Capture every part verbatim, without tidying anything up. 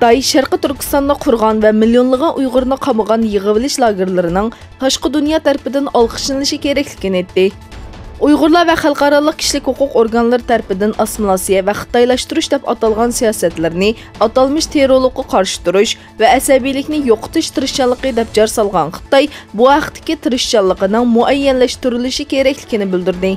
خىتاي شەرقىي تۈركىستاندا قۇرغان ۋە مىليونلىغان ئۇيغۇرنى قامىغان يىغىۋېلىش لاگېرلىرىنىڭ تاشقى دۇنيا تەرىپىدىن ئالقىشلىنىشى كېرەكلىكىنى ئېيتتى. ئۇيغۇرلار ۋە خەلقئارالىق كىشىلىك ھوقۇق ئورگانلىرى تەرىپىدىن ئاسسىمىلياتسىيە ۋە خىتايلاشتۇرۇش دەپ ئاتالغان سىياسەتلىرىنى ئاتالمىش تېررورلۇققا قارشى تۇرۇش ۋە ئەسەبىيلىكنى يوقىتىش تىرىشچانلىقى دەپ جار سالغان خىتاي بۇ ھەقتىكى تىرىشچانلىقىنىڭ مۇئەييەنلەشتۈرۈلۈشى كېرەكلىكىنى بىلدۈردى.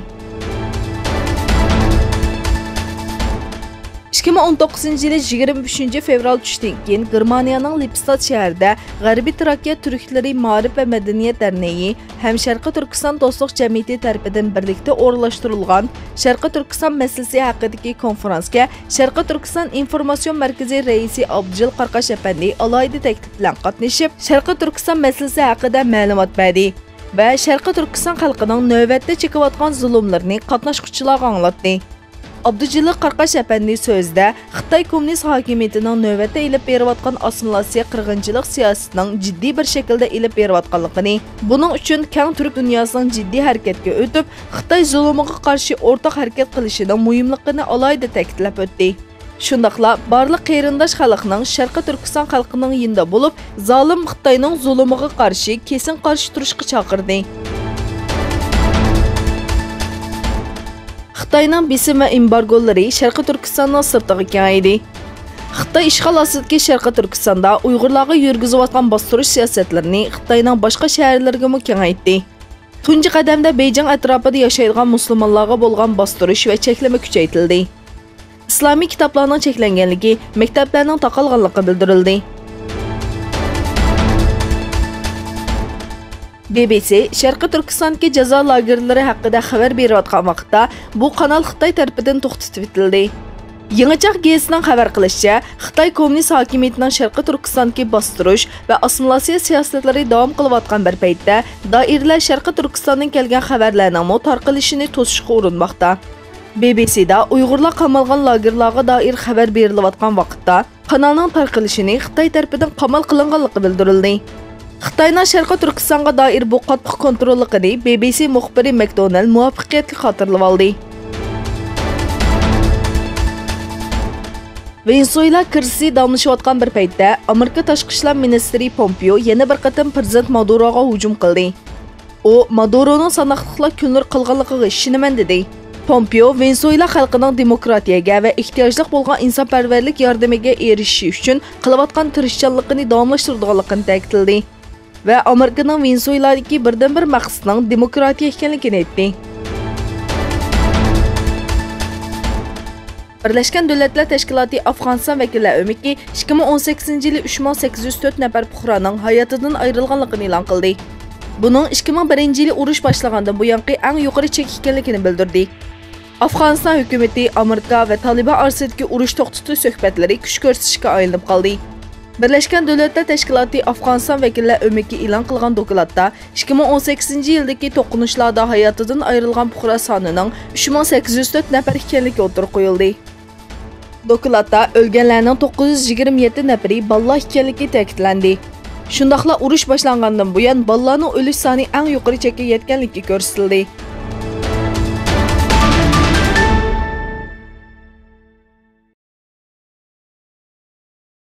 ئىككى مىڭ ئون توققۇزىنچى يىلى يىگىرمە ئۈچىنچى فېۋرال چۈشتىن كېيىن گېرمانىيەنىڭ لىپستاد شەھىرىدە غەربىي تراكىيە تۈركلىرى مائارىپ ۋە مەدەنىيەت دەرنىيى ھەم شەرقىي تۈركىستان دوستلۇق جەمئىيىتى تەرىپىدىن بىرلىكتە ئورۇنلاشتۇرۇلغان شەرقىي تۈركىستان مەسىلىسى ھەققىدىكى كونفرانسكە شەرقىي تۈركىستان ئىنفورماتسىيون مەركىزى رەئىسى ئابدۇجېلىل قاراقاش ئەپەندى ئالاھىدە تەكلىپ بىلەن قاتنىشىپ، شەرقىي تۈركىستان مەسىلىسى ھەققىدە مەلۇمات بەردى ۋە شەرقىي تۈركىستان خەلقىنىڭ نۆۋەتتە چېكىۋاتقان زۇلۇملىرىنى قاتناشقۇچىلارغا ئاڭلاتتى. ئابدۇجېلىل قاراقاش ئەپەندى سۆزىدە خىتاي كوممۇنىست ھاكىمىيىتىنىڭ نۆۋەتتە ئېلىپ بېرىۋاتقان ئاسسىمىلياتسىيە قىرغىنچىلىق سىياسىتىنىڭ جىددىي بىر شەكىلدە ئېلىپ بېرىۋاتقانلىقىنى، بۇنىڭ ئۈچۈن كەڭ تۈرك دۇنياسىنىڭ جىددىي ھەرىكەتكە ئۆتۈپ، خىتاي زۇلۇمىغا قارشى ئورتاق ھەرىكەت قىلىشىنىڭ مۇھىملىقىنى ئالاھىدە تەكىتلەپ ئۆتتى. شۇنداقلا بارلىق قېرىنداش خەلقنىڭ شەرقىي تۈركىستان خەلقىنىڭ يېنىدا بولۇپ، زالىم خىتاينىڭ زۇلۇمىغا قارشى كېسىن قارشى تۇرۇشقا چاقىردى. خىتاينىڭ بېسىم ۋە ئېمبارگولىرى شەرقىي تۈركىستاننىڭ سىرتىغا كېڭەيدى. خىتاي ئىشغال ئاستىدىكى شەرقىي تۈركىستاندا ئۇيغۇرلارغا يۈرگۈزۈۋاتقان باستۇرۇش سىياسەتلىرىنى خىتاينىڭ باشقا شەھەرلىرىگىمۇ كېڭەيتتى. تۇنجى قەدەمدە بېيجىڭ ئەتراپىدا ياشايدىغان مۇسۇلمانلارغا بولغان باستۇرۇش ۋە چەكلىمە كۈچەيتىلدى. ئىسلامىي كىتابلارنىڭ چەكلەنگەنلىكى، مەكتەپلەرنىڭ تاقالغانلىقى بىلدۈرۈلدى. بى بى سى شەرقىي تۈركىستاندىكى جازا لاگېرلىرى ھەققىدە خەۋەر بېرىۋاتقان ۋاقىتتا، بۇ قانال خىتاي تەرىپىدىن توختىتىۋېتىلدى. يېڭى چاغ گېزىتىنىڭ خەۋەر قىلىشىچە، خىتاي كوممۇنىست ھاكىمىيىتىنىڭ شەرقىي تۈركىستاندىكى باستۇرۇش ۋە ئاسسىمىلياتسىيە سىياسەتلىرى داۋام قىلىۋاتقان بىر پەيتتە، دائىرىلەر شەرقىي تۈركىستاندىن كەلگەن خەۋەرلەرنىڭمۇ تارقىلىشىنى توسۇشقا ئۇرۇنماقتا. بى بى سىدا ئۇيغۇرلار قامالغان لاگېرلارغا دائىر خەۋەر بېرىلىۋاتقان ۋاقىتتا، قانالنىڭ تارقىلىشىنى خىتاي تەرىپىدىن قامال قىلىنغانلىقى بىلدۈرۈلدى. خىتاينىڭ شەرقىي تۈركىستانغا دائىر بۇ قاتتىق كونتروللۇقىنى بى بى سى مۇخبىرى مەكدونەل مۇۋەپپەقىيەتلىك خاتىرىلىۋالدى. ۋېنېسۇېلا كىرىزىسى داۋاملىشىۋاتقان بىر پەيتتە، ئامېرىكا تاشقى ئىشلار مىنىستىرى پومپېئو يەنە بىر قېتىم پىرېزىدېنت مادۇروغا ھۇجۇم قىلدى. ئۇ مادۇرونىڭ ساناقلىقلا كۈنلىرى قالغانلىقىغا ئىشىنىمەن، دېدى. پومپېئو ۋېنېسۇېلا خەلقىنىڭ دېموكراتىيەگە ۋە ئېھتىياجلىق بولغان ئىنسانپەرۋەرلىك ياردىمىگە ئېرىشىشى ئۈچۈن قىلىۋاتقان تىرىشچانلىقىنى داۋاملاشتۇرىدىغانلىقىنى تەكىتلىدى ۋە ئامېرىكىنىڭ ۋېنېسۇېلادىكى بىردىنبىر مەقسىتىنىڭ دېموكراتىيە ئىكەنلىكىنى ئېيتتى. بىرلەشكەن دۆلەتلەر تەشكىلاتى ئافغانىستان ۋەكىللەر ئۆمىكى ئىككى مىڭ ئون سەككىزىنچى يىلى ئۈچ مىڭ سەككىز يۈز تۆت نەپەر پۇقرانىڭ ھاياتىدىن ئايرىلغانلىقىنى ئېلان قىلدى. بۇنىڭ ئىككى مىڭ بىرىنچى يىلى ئۇرۇش باشلانغاندىن بۇيانقى ئەڭ يۇقىرى چەك ئىكەنلىكىنى بىلدۈردى. ئافغانىستان ھۆكۈمىتى ئامېرىكا ۋە تالىبان ئارىسىدىكى ئۇرۇش توختىتىش سۆھبەتلىرى كۈچ كۆرسىتىشكە ئايلىنىپ قالدى. بىرلەشكەن دۆلەتلەر تەشكىلاتى ئافغانىستان ۋەكىللەر ئۆمىكى ئېلان قىلغان دوكلاتتا، ئىككى مىڭ ئون سەككىزىنچى يىلدىكى توققۇنۇشلاردا ھاياتىدىن ئايرىلغان پۇقرا سانىنىڭ ئۈچ مىڭ سەككىز يۈز تۆت نەپەر ئىكەنلىكى ئوتتۇرىغا قويۇلدى. دوكلاتتا ئۆلگەنلەرنىڭ توققۇز يۈز يىگىرمە يەتتە نەپىرى بالىلار ئىكەنلىكى تەكىتلەندى. شۇنداقلا ئۇرۇش باشلانغاندىن بۇيان بالىلارنىڭ ئۆلۈش سانى ئەڭ يۇقىرى چەككە يەتكەنلىكى كۆرسىتىلدى.